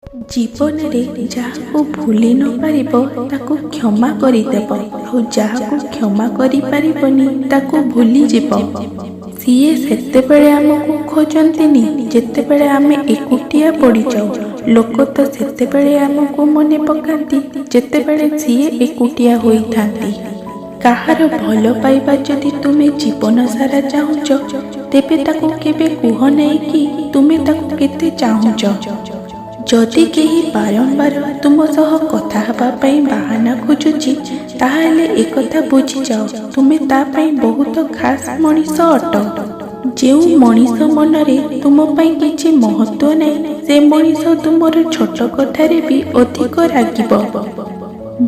ଜୀବନରେ ଯାହାକୁ ଭୁଲି ନ ପାରିବ ତାକୁ କ୍ଷମା କରିଦେବ, ଆଉ ଯାହାକୁ କ୍ଷମା କରିପାରିବନି ତାକୁ ଭୁଲିଯିବ। ସିଏ ସେତେବେଳେ ଆମକୁ ଖୋଜନ୍ତିନି ଯେତେବେଳେ ଆମେ ଏକୁଟିଆ ପଡ଼ିଯାଉ। ଲୋକ ତ ସେତେବେଳେ ଆମକୁ ମନେ ପକାନ୍ତି ଯେତେବେଳେ ସିଏ ଏକୁଟିଆ ହୋଇଥାନ୍ତି। କାହାର ଭଲ ପାଇବା ଯଦି ତୁମେ ଜୀବନ ସାରା ଚାହୁଁଛ, ତେବେ ତାକୁ କେବେ କୁହ ନାହିଁ କି ତୁମେ ତାକୁ କେତେ ଚାହୁଁଛ। ଯଦି କେହି ବାରମ୍ବାର ତୁମ ସହ କଥା ହେବା ପାଇଁ ବାହାନା ଖୋଜୁଛି, ତାହେଲେ ଏକଥା ବୁଝିଯାଅ ତୁମେ ତା ପାଇଁ ବହୁତ ଖାସ୍ ମଣିଷ ଅଟ। ଯେଉଁ ମଣିଷ ମନରେ ତୁମ ପାଇଁ କିଛି ମହତ୍ତ୍ୱ ନାହିଁ, ସେ ମଣିଷ ତୁମର ଛୋଟ କଥାରେ ବି ଅଧିକ ରାଗିବ।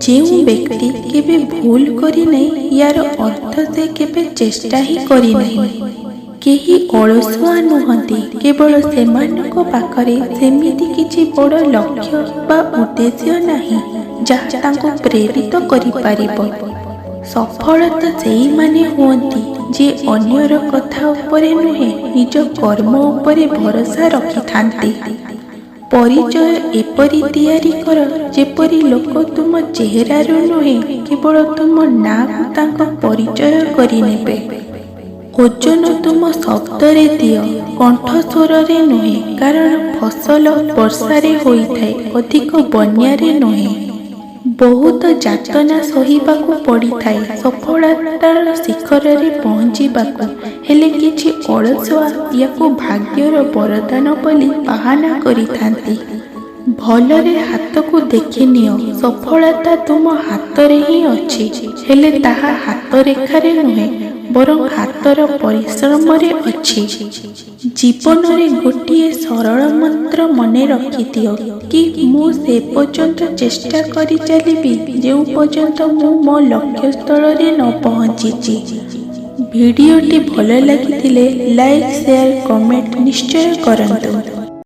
ଯେଉଁ ବ୍ୟକ୍ତି କେବେ ଭୁଲ କରିନାହିଁ, ୟାର ଅର୍ଥ ସେ କେବେ ଚେଷ୍ଟା ହିଁ କରିନାହିଁ। କେହି ଅଳସୁଆ ନୁହନ୍ତି, କେବଳ ସେମାନଙ୍କ ପାଖରେ ସେମିତି କିଛି ବଡ଼ ଲକ୍ଷ୍ୟ ବା ଉଦ୍ଦେଶ୍ୟ ନାହିଁ ଯାହା ତାଙ୍କୁ ପ୍ରେରିତ କରିପାରିବ। ସଫଳତା ସେଇମାନେ ହୁଅନ୍ତି ଯିଏ ଅନ୍ୟର କଥା ଉପରେ ନୁହେଁ, ନିଜ କର୍ମ ଉପରେ ଭରସା ରଖିଥାନ୍ତି। ପରିଚୟ ଏପରି ତିଆରି କର ଯେପରି ଲୋକ ତୁମ ଚେହେରାରୁ ନୁହେଁ, କେବଳ ତୁମ ନାଁକୁ ତାଙ୍କ ପରିଚୟ କରିନେବେ। ଓଜନ ତୁମ ଶବ୍ଦରେ ଦିଅ, କଣ୍ଠସ୍ୱରରେ ନୁହେଁ, କାରଣ ଫସଲ ବର୍ଷାରେ ହୋଇଥାଏ, ଅଧିକ ବନ୍ୟାରେ ନୁହେଁ। ବହୁତ ଯାତନା ସହିବାକୁ ପଡ଼ିଥାଏ ସଫଳତାର ଶିଖରରେ ପହଞ୍ଚିବାକୁ, ହେଲେ କିଛି ଅଳସୁଆ ୟାକୁ ଭାଗ୍ୟର ବରଦାନ ବୋଲି ବାହାନା କରିଥାନ୍ତି। ଭଲରେ ହାତକୁ ଦେଖିନିଅ, ସଫଳତା ତୁମ ହାତରେ ହିଁ ଅଛି, ହେଲେ ତାହା ହାତରେଖାରେ ନୁହେଁ, ବରଂ ହାତର ପରିଶ୍ରମରେ ଅଛି। ଜୀବନରେ ଗୋଟିଏ ସରଳ ମନ୍ତ୍ର ମନେ ରଖିଦିଅ କି ମୁଁ ସେ ପର୍ଯ୍ୟନ୍ତ ଚେଷ୍ଟା କରିଚାଲିବି ଯେଉଁ ପର୍ଯ୍ୟନ୍ତ ମୁଁ ମୋ ଲକ୍ଷ୍ୟସ୍ଥଳରେ ନ ପହଞ୍ଚିଛି। ଭିଡ଼ିଓଟି ଭଲ ଲାଗିଥିଲେ ଲାଇକ୍, ସେୟାର, କମେଣ୍ଟ ନିଶ୍ଚୟ କରନ୍ତୁ।